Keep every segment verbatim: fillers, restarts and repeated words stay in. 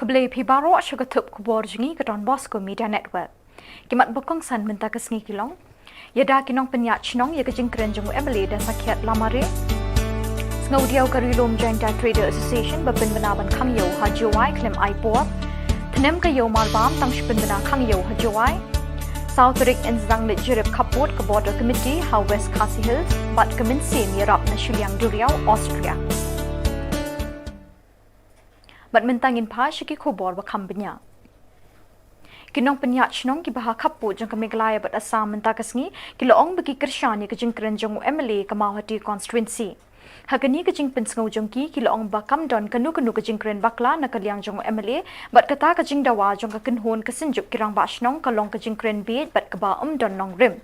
Khublei phi baroh sha ka thup khubor jong ngi ka Don Bosco Media Network. Ki mat ba kongsan mynta ka sngi ki long: Ïada ki nongpynïaid shnong ïa ka jingkren jong u M L A da sakhiat lamare. Sngewdiaw ka Ri-lum Jaintia Trader Association ba pynbna ban khang ïew ha Jowai khlem ai por. Tnem ka ïew marbam tang shu pynbna khang ïew ha Jowai. Saw tarik yn sdang leit jurip khappud ka Border Committee ha West Khasi Hills bad ka mynsiem ïarap na shiliang duriaw Austria. Bad mynta ngin phai sha ki khubor ba kham bniah. Ki nongpynïaid shnong kiba ha khappud jong ka Meghalaya bad Assam mynta ka sngi ki la ong ba ki kyrshan ïa ka jingkren jong u M L A ka Mawhati constituency. Ha kane ka jingpynsngew jong ki, ki la ong ba kam don kano kano ka jingkren bakla na ka liang jong u M L A bad kata ka jingdawa jong ka kynhun ka Synjuk ki Rangbah Shnong ka long ka jingkren bieit bad kaba ym don nongrim.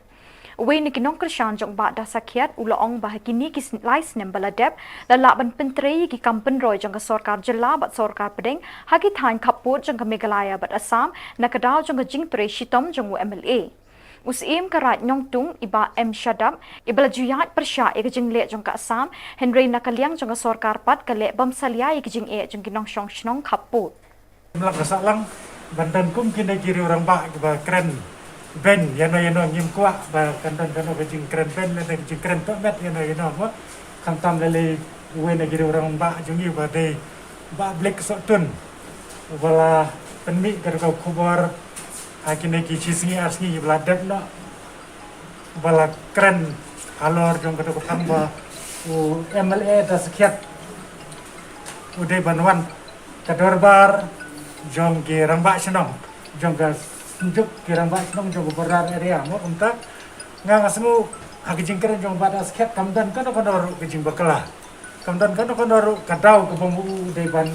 Uwei na ki nongkyrshan jong u Bah Dasakhiat u la ong ba ha kine ki sn-, lai snem ba la dep, la lah ban pyntrei ïa ki kam pynroi jong ka sorkar jylla bad sorkar pdeng ha ki thaiñ khappud jong ka Meghalaya bad Assam na ka daw jong ka jingtrei shitom jong u M L A. U Syiem ka Raid Nongtung, i Bah M Shadap, iba la ju ïaid pyrshah ïa ka jingleh jong ka Assam, hynrei na ka liang jong ka sorkar pat ka leh bym salia ïa ka jingeh jong ki nongshong shnong khappud. Ym lah ka sah lang ban don kum kine ki riew rangbah kiba kren beiñ ïano ïano. Ngim kwah ba kan don kano ka jingkren beiñ lane ka jingkren tohmet ïano ïano mo. Khamtam lei lei uwei na ki riew rangbah jong ngi ba dei Bah Blake Sohtun, uba la pynmih ka khubor ha kine ki shi sngi ar sngi kiba la dep noh, ba la kren halor jong kato ka phang ba u M L A Dasakhiat u dei ban wan ka dorbar jong ki rangbah shnong jong ka Synjuk ki Rangbah Shnong jong ka border area mo. Kumta nga nga sngew ha ka jingkren jong u Bah Dasakhiat kam don kano kano ruh ka jingbakla, kam don kano kano ruh ka daw kaba ma u u dei ban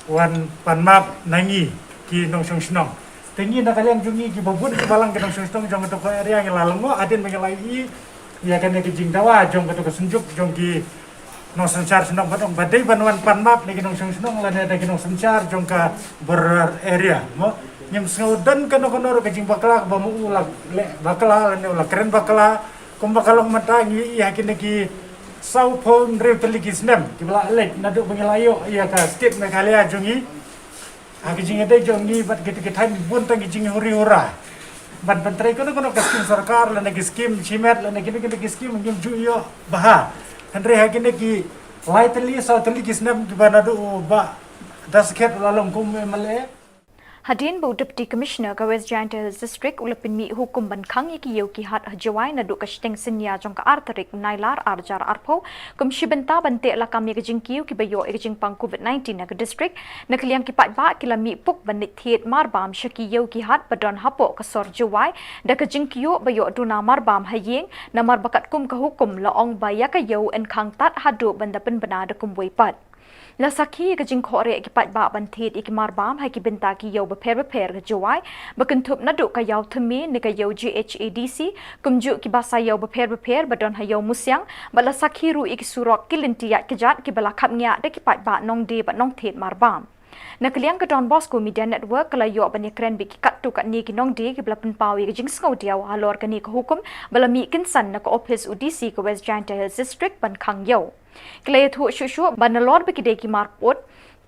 wan pan map na ngi ki nongshong shnong. Te ngi na ka liang jong ngi kiba bun kiba lang ki nongshong shnong jong kato ka area ngi la lyngngoh hadien ba ngi la ïohi ïa kane ka jingdawa jong kato ka Synjuk jong ki nongsynshar shnong, ban ong ba dei ban wan pan map na ki nongshong shnong lane na ki nongsynshar jong ka border area mo. Ngim sngew don kano kano ruh ka jingbakla kaba ma u la leh bakla lane u la kren bakla. Kumba ka long mynta ngi ïohi ha kine ki saw phew hynriew tylli ki snem kiba la leit naduh ba ngi la ïoh ïa ka state Meghalaya jong ngi. Ha ki jingïadei jong ngi bad kito ki thaiñ bun tang ki jinghuri hura ban pyntrei kano kano ka skim sorkar lane ki skim shimet lane kino kino ki skim ngim ju ïoh bha. Hynrei ha kine ki lai tylli saw tylli ki snem kiba naduh u Bah Dasakhiat u la long kum M L A. Hadien ba u Deputy Commissioner ka West Jaintia Hills District u la pynmih hukum ban khang ïa ki ïew ki hat ha Jowai naduh ka shiteng synñia jong ka ar tarik Nailar ar hajar arphew, kum shi bynta ban teh lakam ïa ka jingkiew kiba ïoh ïa ka jingpang covid nineteen ha ka district, na ka liang ki paidbah ki la mih puk ban leit thied marbam sha ki ïew ki hat ba don hapoh ka sor Jowai da ka jingkiew ba ïoh duna marbam ha ïing, namar ba katkum ka hukum la ong ba ïa ka ïew yn khang tad haduh ban da pynbna da kumwei pat. La sakhi ïa ka jingkhohreh ki paidbah ban thied ïa ki marbam ha ki bynta ki ïew bapher bapher ka Jowai, ba kynthup naduh ka ïew thymme ne ka ïew G H A D C, kumjuh ki basa ïew bapher bapher ba don ha Ïew Musiang, bad la sakhi ruh ïa ki surok ki lynti ïaid kjat kiba la khapngiah da ki paidbah nongdie bad nongthied marbam. Na ka liang ka Don Bosco Media Network ka la ïoh ban ïakren bad ki katto katne ki nongdie kiba la pynpaw ïa ka jingsngewdiaw halor kane ka hukum ba la mih kynsan na ka ophis u D C ka West Jaintia Hills District ban khang ïew. Ki la ïathuh shuh shuh ba nalor ba ki dei ki mar pyut,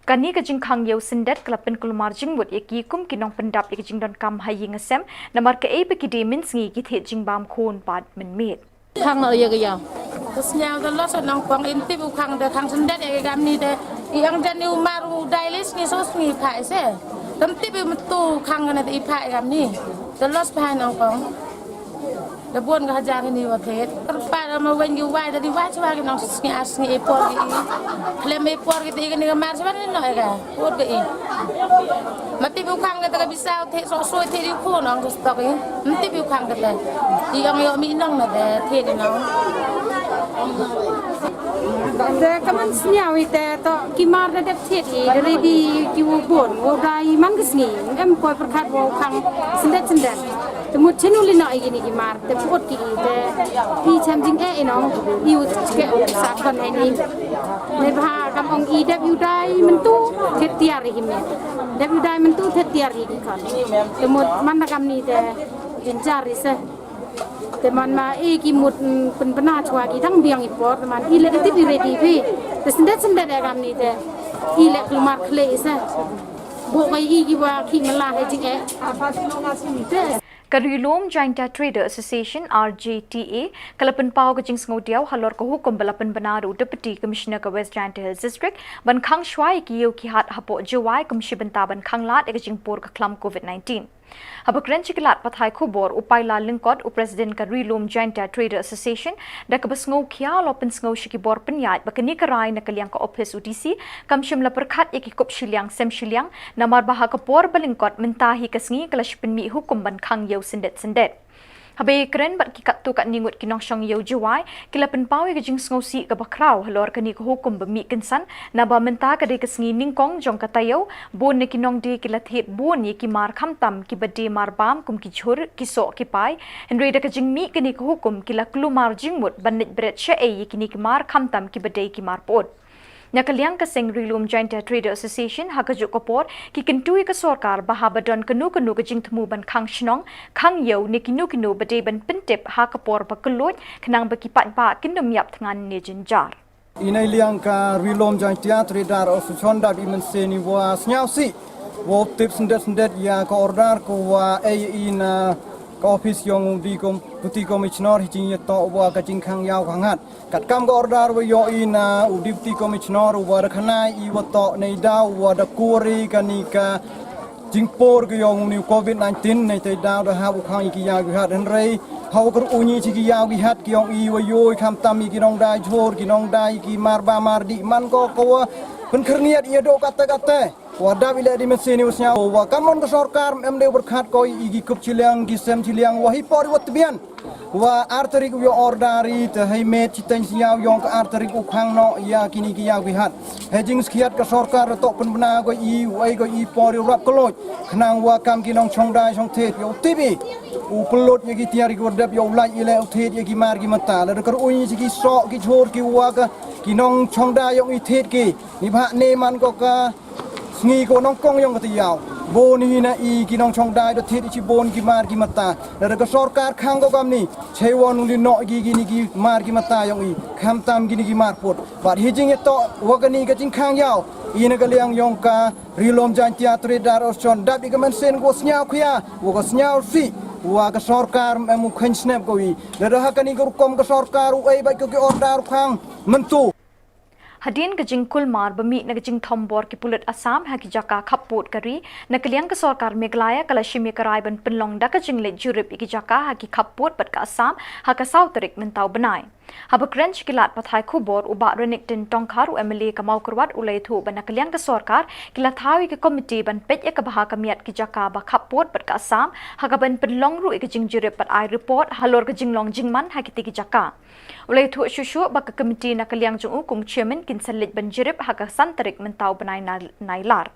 kane ka jingkhang ïew syndet ka la pynkulmar jingmut ïa ki kum ki nongpyndap ïa ka jingdonkam ha ïing ha sem, namar kaei ba ki die mynsngi ki thied jingbam khun bad mynmiet. Khang noh ïa ka ïew. Ka sngew da los nangkong, im tip u khang da khang syndet ïa ka kamni da. I ong jan i u mar u dai lei sngi so sngi phai se. Kam tip i mynta u khang kane da i phai kamni. Da los phai nangkong. Da bun ka hajar kine wa thied. Kyrpad ma weng ki wai da di wai chwa ki nongsngi ar sngi i por ki i. Khlem i por ki te i kane ka mar chwa ni noh ïa ka. Pyut ka i. Ma tip u khang kata ka bisaw thied sok soi thied i khun ong ka stok i. Ym tip u khang kata. I ong ïoh mih nong na te thied i nong. Te ka man sngew i te to ki mar da dep thied i da ready ki u bun u dai man ka sngi. Em koi pyrkhat wa u khang syndet syndet. Te mut chen u lino i kine ki mar. Te pyut ki i te i chem jingeh i nong i u chke u sa khon hai ni. Ne bha kam ong i dep u dai mynta thied tiar i kine. Dep u dai mynta thied tiar i ki khon. Te mut man na kamni te jynjar i se. Te man ma i ki mut, mm, pynbna chwa ki dang biang i por te man i le ka tip i ready phi. Te syndet syndet ïa kamni te i le kulmar khlei i se. Ko ngai i ki wa ki mala hai jing eh. Ka Ri Lum Jaintia Trader Association, R J T A, ka la pynpaw ka jingsngewdiaw halor ka hukum ba la pynbna da u Deputy Commissioner ka West Jaintia Hills District ban khang shuwa ïa ki ïew ki hat hapoh Jowai kum shi bynta ban khang lad ïa ka jingpur ka khlam covid nineteen. Haba kren sha ki lad pathai khubor, u Paila Lyngkot, u President ka Ri Lum Jaintia Trader Association, da kaba sngewkhia u la pynsngew sha ki bor pynïaid ba kane ka rai na ka liang ka ophis u D C kam shym la pyrkhat ïa ki kup shiliang sem shiliang, namar ba ha ka por ba lyngkot mynta hi ka sngi ka la shu pynmih hukum ban khang ïew syndet syndet. Haba ïakren bad ki katto katne ngut ki nongshong ïew Jowai, ki la pynpaw ïa ka jingsngewsih kaba khraw halor kane ka hukum ba mih kynsan, naba mynta ka dei ka sngi nyngkong jong ka taïew, bun na ki nongdie ki la thied bun ïa ki mar khamtam kiba die mar bam kum ki jhur, ki soh, ki pai. Hynrei da ka jingmih kane ka hukum ki la kulmar jingmut ban leit bret shaei ïa kine ki mar khamtam kiba dei ki mar pyut. Na ka liang ka seng Ri Lum Jaintia Trader Association, ha kajuh ka por ki kyntu ïa ka sorkar ba haba don kano kano ka jingthmu ban khang shnong, khang ïew ne kino kino ba dei ban pyntip ha ka por ba kylluid, khnang ba ki paidbah kin ym ïap thngan ne jynjar. I na i liang ka Ri Lum Jaintia Trader Association, dap i mynsiem i wa sngewsih, wa u tip syndet syndet ïa ka order ka wa ai i na ka ophis jong u Deputy Com-, Deputy Commissioner ha ka jingïatoh wa ka jingkhang ïew khang hat. Katkam ka order wa ïoh i na u Deputy Commissioner, wa da khanai i wa toh na i daw wa da kwari kane ka jingpur ka ïong uni u covid nineteen, na i te i daw da hap u khang ïa ki ïew ki hat. Hynrei ha u kyrkhu uni sha ki ïew ki hat ki ong i wa ïoh i khamtam ïa ki nongdie jhur, ki nongdie ki mar bam mar dih, man ko ka wa pynkhyrngiat ïa do kata kata. Wa dap i leh di mynsiem i wa sngew wa ka mon ka sorkar em dei u pyrkhat ko i ki kup shiliang, ki sem shiliang, wa hi por i wa tbian. Wa ar tarik u ïoh order i te hei met shiteng sngew ïong ka ar tarik u khang noh ïa kine ki ïew ki hat. Hei jingskhiat ka sorkar toh pynbna ko i, u ai ko i por i rap kylluid. Khnang wa kam ki nongshong dai shong thied ïa u tip i. U pynlut ïa ki tiar i ki wa dep ïa u lait i leh u thied ïa ki mar ki mynta. Lada kyrkhu uni sha ki soh ki jhur ki wa ka ki nongshong dai ïong i thied ki. Ni bha ne man ko ka sngi ko nyngkong ïong ka taïew. Bun hi na i ki nongshong dai da thied i shibun ki mar ki mynta. Lada ka sorkar khang ko kamni, chei wan u lyngngoh ki kine ki mar ki mynta ïong i, khamtam kine ki mar pyut. Bad hi jingïatoh wa kane ka jingkhang ïew, i na ka liang ïong ka Ri Lum Jaintia Trader Association, dap i ka mynsiem ko sngewkhia, wa ka sngewsih, wa ka sorkar em u kheiñ snep ko i. Lada ha kane ka rukom ka sorkar u ai bad ko ki order khang mynta. Hadien ka jingkulmar ba mih na ka jingthombor ki pulit Assam ha ki jaka khappud ka ri, na ka liang ka sorkar Meghalaya ka la shim ïa ka rai ban pynlong da ka jingleit jurip ïa ki jaka ha ki khappud bad ka Assam ha ka saw tarik mynta u bnai. Haba kren sha ki lad pathai khubor, u Bah Renikton Tongkhar, u M L A ka Mawkyrwat, u la ïathuh ba na ka liang ka sorkar ki la thaw ïa ka komiti ban peit ïa ka bha ka miat ki jaka ba khappud bad ka Assam, ha kaban pynlong ruh ïa ka jingjurip bad ai report halor ka jinglong jingman ha kitei ki jaka. U la ïathuh shuh shuh ba ka komiti na ka liang jong u kum chairman kin sa leit ban jurip ha ka san tarik mynta u bnai Nai-, Nailar.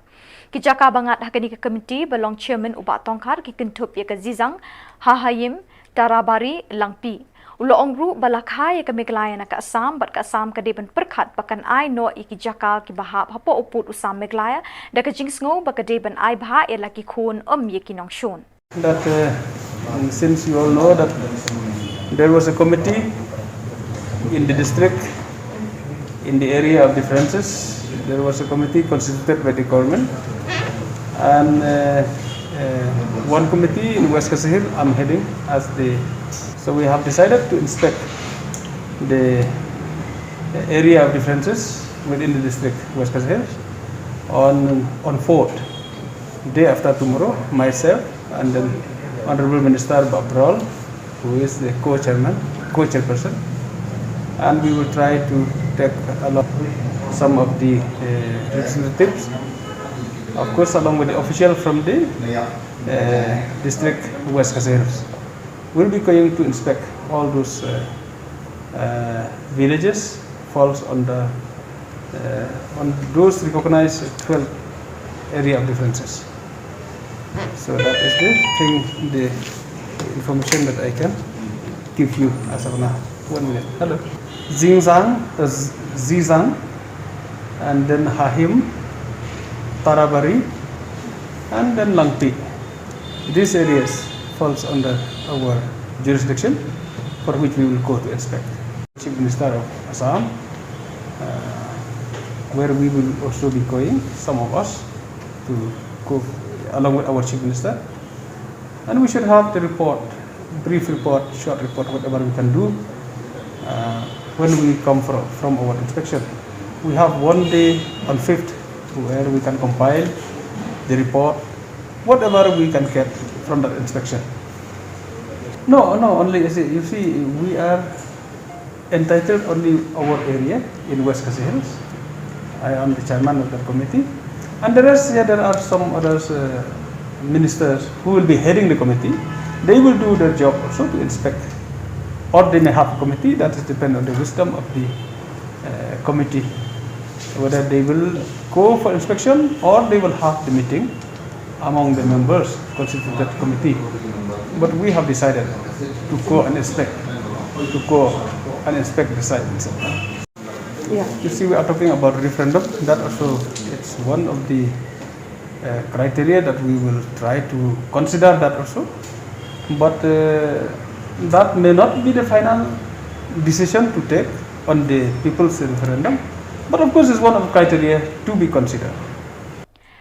Ki jaka ba ngat ha kane ka komiti ba long chairman u Bah Tongkhar ki kynthup ïa ka Zizang, Hahayim, Tarabari, Langpi. U la ong ruh ba la kha ïa ka Meghalaya na ka Assam, bad ka Assam ka dei ban pyrkhat ba kan ai noh ïa ki jaka kiba hap hapoh u pud u sam Meghalaya, da ka jingsngew ba ka dei ban ai bha ïa la ki khun, ym ïa ki nongshun. That, uh, since you all know that there was a committee in the district, in the area of differences, there was a committee constituted by the government, and, uh, uh, one committee in West Khasi Hills I'm heading as the, so we have decided to inspect the area of differences within the district, West Khasi Hills, on, on fourth, day after tomorrow, myself and then Honorable Minister Bah Baral, who is the co-chairman, co-chairperson, and we will try to take along some of the, uh, representatives, of course, along with the official from the, uh, district West Khasi Hills. We'll be going to inspect all those, uh, uh, villages falls on the, uh, on those recognized twelve area of differences. So that is the thing, the information that I can give you as of now. One minute. Hello. Zingzang, uh, Z-, Zizang, and then Hahim, Tarabari, and then Langpi. These areas falls under our jurisdiction, for which we will go to inspect. Chief Minister of Assam, uh, where we will also be going, some of us, to along with our Chief Minister. And we should have the report, brief report, short report, whatever we can do uh, when we come from, from our inspection. We have one day on fifth where we can compile the report, whatever we can get from that inspection. No, no, only you see, you see, we are entitled only our area in West Khasi Hills. I am the chairman of that committee. And the rest, yeah, there are some others, uh, ministers who will be heading the committee. They will do their job also to inspect. Or they may have a committee, that is depend on the wisdom of the uh, committee. Whether they will go for inspection or they will have the meeting among the members constituted committee. But we have decided to go and inspect, to go and inspect the site itself. Yeah. You see, we are talking about referendum. That also, it's one of the uh, criteria that we will try to consider that also. But uh, that may not be the final decision to take on the people's referendum. But of course, it's one of the criteria to be considered.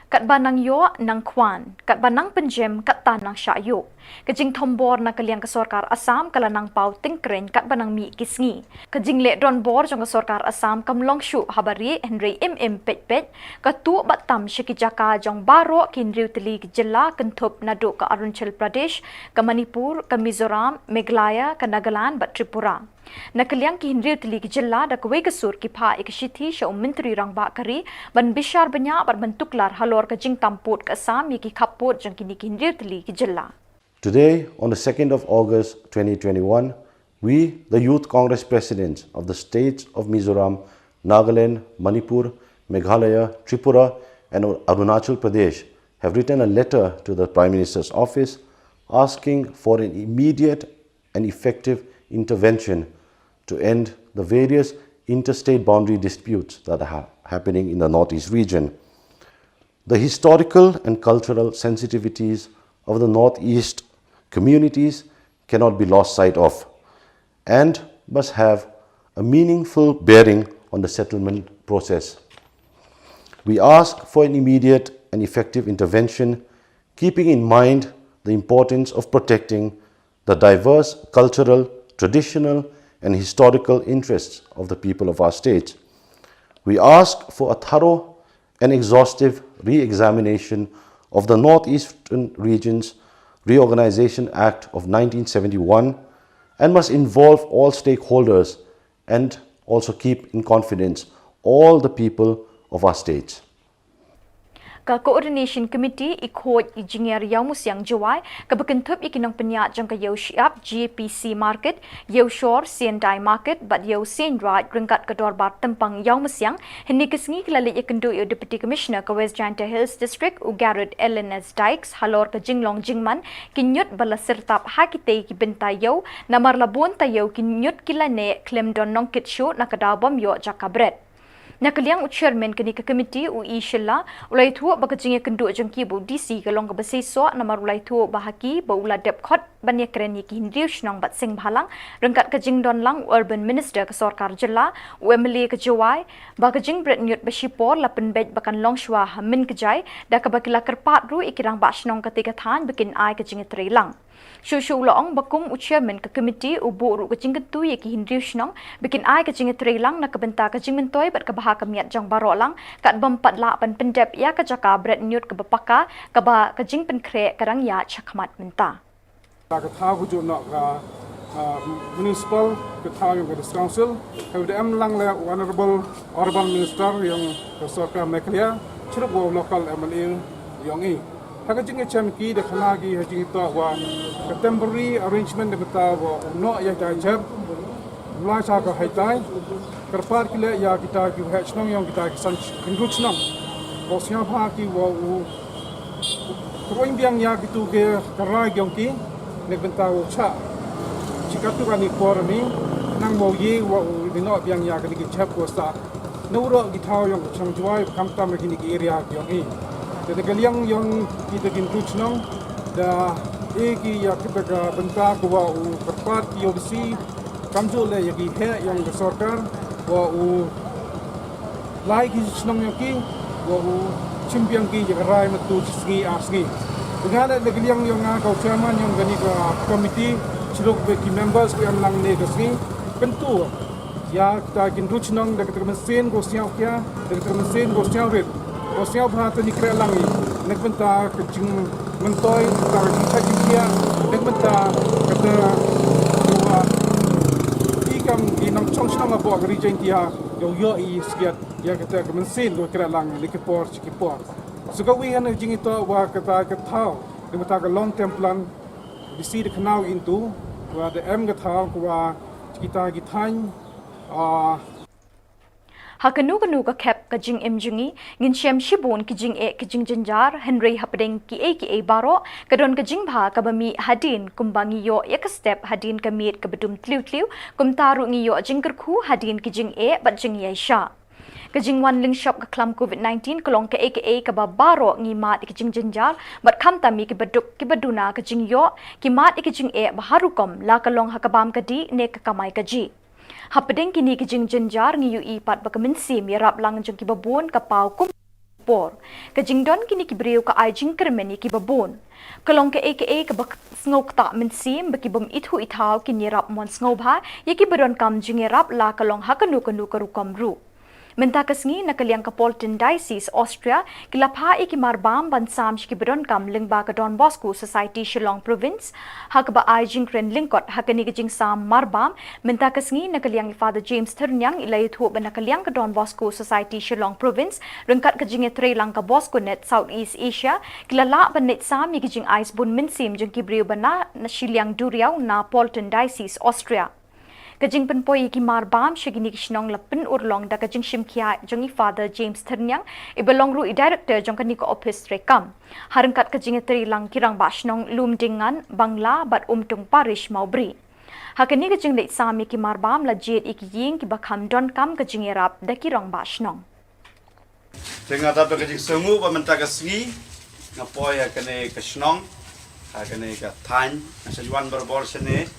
Katba nang ïoh nang kwah, katba nang pynjem katta nang shah ïoh. Ka jingthombor na ka liang ka sorkar Assam ka la nang paw tyngkrein katba nang mih ki sngi. Ka jingleh donbor jong ka sorkar Assam kam long shuh haba rieh hynrei im im peit peit, ka tuh bad tam sha ki jaka jong baroh ki hynriew tylli ki jylla kynthup naduh ka Arunachal Pradesh, ka Manipur, ka Mizoram, Meghalaya, ka Nagaland bad Tripura. Na ka liang ki hynriew tylli ki jylla da kawei ka sur ki phah ïa ka shithi sha u Myntri Rangbah ka ri ban bishar bniah bad ban tuklar halor ka jingtam pud ka Assam ïa ki khappud jong kine ki hynriew tylli ki jylla. Today, on the second of August twenty twenty-one, we, the Youth Congress Presidents of the states of Mizoram, Nagaland, Manipur, Meghalaya, Tripura, and Arunachal Pradesh, have written a letter to the Prime Minister's office asking for an immediate and effective intervention to end the various interstate boundary disputes that are ha- happening in the Northeast region. The historical and cultural sensitivities of the Northeast communities cannot be lost sight of and must have a meaningful bearing on the settlement process. We ask for an immediate and effective intervention, keeping in mind the importance of protecting the diverse cultural, traditional, and historical interests of the people of our state. We ask for a thorough and exhaustive re examination of the Northeastern Regions Reorganization Act of nineteen seventy-one and must involve all stakeholders and also keep in confidence all the people of our states. Ka Coordination Committee i khuid i jingïar ïaw musiang Jowai kaba kynthup ïa ki nongpynïaid jong ka ïew shyiap G P C Market, ïew shor Siendai Market bad ïew Sienraij ryngkat ka dorbar tympang ïaw musiang, hynne ka sngi ka la leit ïakynduh ïa u Deputy Commissioner ka West Jaintia Hills District u Garod Ellen S Dykes halor ka jinglong jingman ki ñiut ba la sirtap ha kitei ki bynta ïew namar la bun taïew ki ñiut ki la neh khlem don nongkit shuh na ka daw bym ïoh jaka bret. Na ka liang u chairman kane ka committee u E Shylla u la ïathuh ba ka jingïakynduh jong ki bad u D C ka long kaba seisoh namar u la ïathuh ba ha ki ba u la dep khot ban ïakren ïa ki hynriew shnong bad seng bhalang ryngkat ka jingdon lang u urban minister ka sorkar jylla, u M L A ka Jowai, ba ka jingbret ñiut ba shipor la pynbeit ba kan long shuwa ha mynjai da kaba ki la kyrpad ruh ïa ki rangbah shnong katei ka thaiñ ba kin ai ka jingïatreilang. Shuh shuh u la ong ba kum u chairman ka committee u buh ruh ka jingkyntu ïa ki hynriew shnong ba kin ai ka jingïatreilang na ka bynta ka jingmyntoi bad ka bha ka miat jong baroh lang kat bym pat lah ban pyndep ïa ka jaka bret ñiut kaba paka kaba ka jingpynkhreh ka dang ïaid shakhmat mynta. Ka thaw ka juh noh ka Municipal, ka thaw ïong ka District Council, ka da em lang le Honorable Honorable Minister ïong ka sorkar Meghalaya, chirup wa local M L A ïong i. Ha ka jingïachem ki da khana ki ha jingïatoh wa ka temporary arrangement da bynta wa u noh ïa ka jep. Mla cha ka haitai. Kyrpad ki leh ïa kita ki waheh chnong ïong kita ki san khynru chnong. Wa sngewbha ki wa u kyrweng biang ïa kitu ki ka rai ïong ki. Nek bynta u cha. Chi katu kani por ni nang wa u ye wa u dino biang ïa kani ki jep wa sa. Na u roh ki thaw ïong ka chang Jowai khamtam ha kini ki area ïong i. Te da ka liang ïong kita ki khynru chnong da e ki ïa kita ka bynta ka wa u kyrpad ki ïong bisi kamjooh le ïa ki heh ïong ka sorkar wa u lai ki chnong ïong ki wa u Shim biang ki ïa ka rai mynta shi sngi ar sngi. Nga na ka liang jong nga ka chairman jong kane ka committee, shuh ruh ki members ki ïa lang ne ka sngi. Pyntu ïa kita ki ruh shnong da kita ka mynsiem ko sngewkhia, da kita ka mynsiem ko sngewrit, ko sngewbha te ngi kren lang i. Ngi pynta ka jingmyntoi, kita ka jingshah jingkhia, ngi pynta kita ki kam ki nongshong shnong hapoh ka Ri Jaiñtia ïoh ïoh i sgiat ïa kita ka mynsiem ko kren lang ne ki por shi ki por. Sa kawei na ka jingïathuh wa kata ka thaw, ka mata ka long term plan, bisi da khynñiaw into, wa da em ka thaw, wa kita ki thaiñ, ah, Ha kano kano ka khep ka jingim jong ngi, ngin shem shibun ki jingeh ki jingjynjar, hynrei hapdeng kiei kiei baroh, ka don ka jingbha kaba mih hadien, kumba ngi ïoh ïa ka step hadien ka miet kaba dum tliw tliw, kumta ruh ngi ïoh jingkyrkhu hadien ki jingeh bad jingïaishah. Ka jingwan lyngshop ka khlam covid nineteen ka long kaei kaei kaba baroh ngi mad ïa ka jingjynjar, bad khamtam ïa kiba duk kiba duna ka jingïoh, ki mad ïa ka jingeh ba ha rukom, la ka long ha ka bam ka dih ne ka kamai kajih. Hapdeng kine ki jingjynjar ngi ïohi pat ba ka mynsiem ïarap lang jong kiba bun ka paw kum por. Ka jingdon kine ki briew ka ai jingkyrmen ïa kiba bun. Ka long kaei kaei kaba sngewkta mynsiem ba ki bym ithuh ithaw kin ïarap mon sngewbha ïa kiba donkam jingïarap la ka long ha kano kano ka rukom ruh. Mynta ka sngi na ka liang ka Pölten Diocese Austria ki la phah ïa ki marbam ban sam sha kiba donkam lyngba ka Don Bosco Society Shillong Province, ha kaba ai jingkren lyngkot ha kane ka jingsam marbam. Mynta ka sngi na ka liang i Father James Thyrniang i la ïathuh ba na ka liang ka Don Bosco Society Shillong Province ryngkat ka jingïatreilang ka Bosco Net South East Asia ki la lah ban leit sam ïa ki jingai sbun mynsiem jong ki briew ba na, na shiliang duriaw na Pölten Diocese Austria. Ka jingpynpoi ïa ki marbam sha kine ki shnong la pynurlong da ka jingshimkhia jong i Father James Thyrniang, iba long ruh i director jong kane ka ophis treikam. Ha ryngkat ka jingïatreilang ki rangbah shnong Lumdingngan, Bangla bad Umtung Parish Mawbri. Ha kane ka jingleit sam ïa ki marbam la jied ïa ki ïing kiba kham donkam ka jingïarap da ki rangbah shnong. Te nga dap da ka jingsngew ba mynta ka sngi nga poi ha kane ka shnong, ha kane ka thaiñ, nga sa wan barabor shane,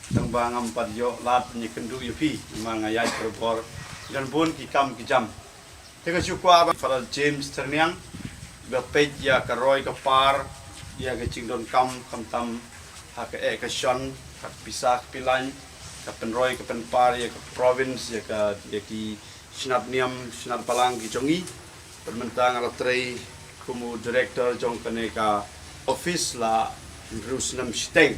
tang ba ngam pat ïoh lad ban ïakynduh ïa phi, namar nga ïaid barabor, don bun ki kam ki jam. Te nga shu kwah ba Father James Thyrniang, ba peit ïa ka roi ka par, ïa ka jingdonkam, khamtam ha ka eh ka shon, ka pisa ka pilaiñ, ka pynroi ka pynpar ïa ka province, ïa ka, ïa ki shnat niam, shnat balang ki jong ngi. Bad mynta nga la trei kum u director jong kane ka office la hynriew snem shiteng.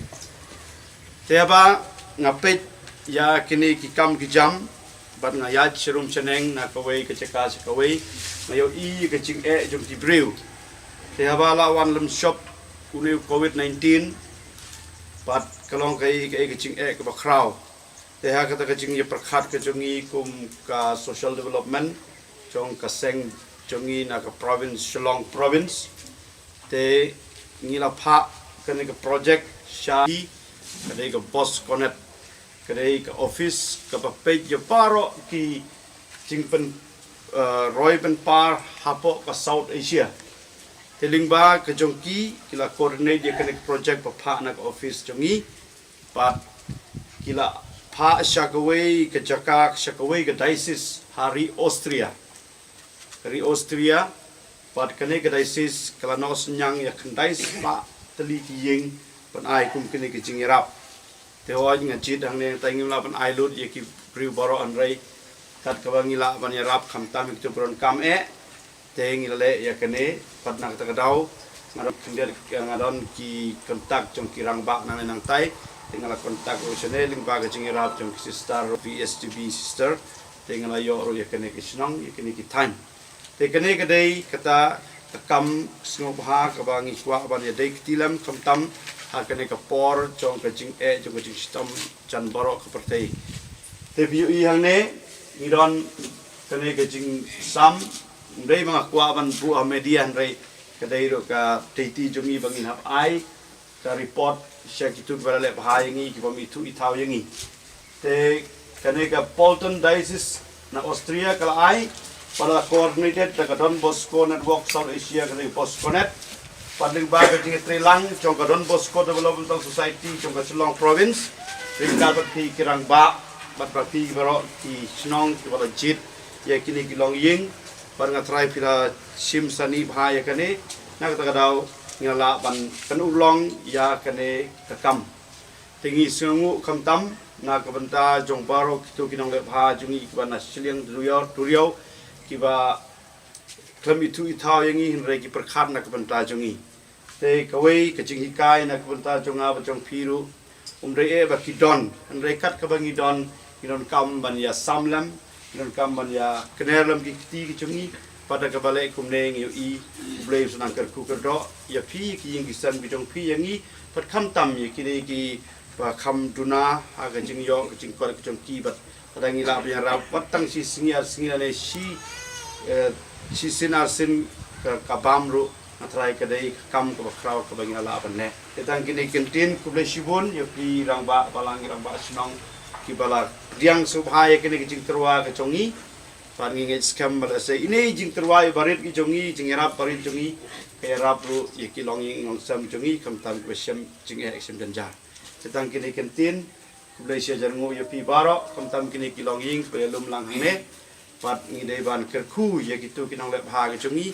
Te haba nga peit ïa kine ki kam ki jam, bad nga ïaid sharum shaneng na kawei ka jaka sha kawei, nga ïohi ka jingeh jong ki briew. Te haba la wan lem shop une u covid nineteen, bad ka long kaei kaei ka jingeh kaba khraw. Te ha kata ka jingïapyrkhat ka jong ngi kum ka social development jong ka seng jong ngi na ka province, Shillong province. Te ngi la phah kane ka project sha i, ka dei ka Bosconet, ka dei ka office kaba peit ïa baroh ki jingpyn, eh, roi pynpar hapoh ka South Asia. Te lyngba ka jong ki, ki la coordinate ïa kane ka project ba phah na ka office jong ngi. Bad ki la phah sha kawei ka jaka, sha kawei ka diocese ha ri Austria. Ka ri Austria, bad kane ka diocese ka la noh synñiang ïa khyndai spah tylli ki ïing ban ai kum kine ki jingïarap. Te hooid nga jied hangne, te ngim lah ban ai lut ïa ki briew baroh, hynrei kat kaba ngi lah ban ïarap khamtam ïa kito ba donkam eh. Te ngi la leh ïa kane, bad na kata ka daw nga don khyndiat, nga don ki contact jong ki rangbah nangne nangtai. Te nga la contact ruh shane lyngba ka jingïarap jong ki sister, V S T B sister. Te nga la ïoh ruh ïa kane ka shnong, ïa kane ki thaiñ. Te kane ka dei kata ka kam sngewbha kaba ngi kwah ban ïadei kti lem khamtam ha kane ka por jong ka jingeh, jong ka jingshitom jan baroh ka pyrthei. Te phi ïohi hangne ngi don kane ka jingsam, ym dei ba nga kwah ban buh ha media, hynrei ka dei ruh ka duty jong ngi ba ngin hap ai ka report sha kito kiba la leh bha ïa ngi, ki bym ithuh ithaw ïa ngi. Te kane ka Pölten Diocese na Austria ka la ai, bad la coordinated da ka Don Bosco Network South Asia, ka dei Bosconet. Bad lyngba ka jingïatreilang jong ka Don Bosco Developmental Society jong ka Shillong Province, ryngkat bad phi ki rangbah, bad bad phi baroh ki shnong kiba la jied ïa kine ki longïing. Bad nga trai phi la shim sani bha ïa kane, na kata ka daw ngi la lah ban pynurlong ïa kane ka kam. Te ngi sngewnguh khamtam na ka bynta jong baroh kito ki nongleh bha jong ngi kiba na shiliang duriaw duriaw kiba khlem ithuh ithaw ïa ngi hynrei ki pyrkhat na ka bynta jong ngi. Te kawei ka jinghikai na ka bynta jong nga bad jong phi ruh, um dei eh ba ki don, hynrei kat kaba ngi don, ngi donkam ban ïa sam lem, ngi donkam ban ïa kner lem ki kti ki jong ngi. Pat da kaba leh kumne ngi ïohi U Blei u sa nang kyrkhu kyrdoh ïa phi, ki ïing ki sem ki jong phi, ïa ngi, pat khamtam ïa kine kiba kham duna ha ka jingïoh ka jingkor ka jong ki, bad lada ngi lah ban ïarap wat tang shi sngi ar sngi lane shi, eh, shi sien ar sien ka, ka bam ruh, nga trai ka dei ka kam kaba khraw kaba ngi la lah ban leh. Te tang kine ki ktien, khublei shibun ïa phi rangbah balang, rangbah shnong kiba la pdiang sngewbha ïa kine ki jingtyrwa ka jong ngi. Bad ngi ngeit skhem ba lada sa ine i jingtyrwa barit ki jong ngi, jingïarap barit jong ngi, ka ïarap ruh ïa ki longïing longsem jong ngi, khamtam kiba shem jingeh shem jynjar. Te tang kine ki ktien, khublei shihajar nguh ïa phi baroh, khamtam kine ki longïing ba ïalum lang hangne. Bad ngi dei ban kyrkhu ïa kito ki nongleh bha ki jong ngi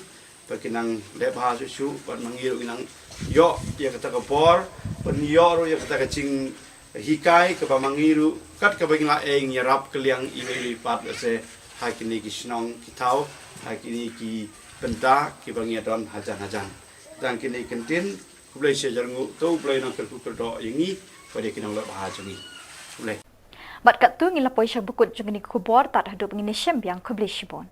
ba ki nang leh bha shuh shuh, bad ma ngi ruh ngi nang ïoh ïa kata ka bor, bad ngi ïoh ruh ïa kata ka jinghikai kaba ma ngi ruh kat kaba ngi la ïeng ïarap kylliang iwei iwei pat lehse ha kine ki shnong ki thaw, ha kine ki bynta kiba ngi ïa don hajan hajan. Tang kine ki ktien, khublei shihajar nguh, to U Blei u nang kyrkhu kyrdoh ïa ngi bad ïa ki nongleh bha jong ngi. Khublei. Bad katto ngi la poi sha ba kut jong kine ki khubor, tad haduh ba ngin ïashem biang, khublei shibun.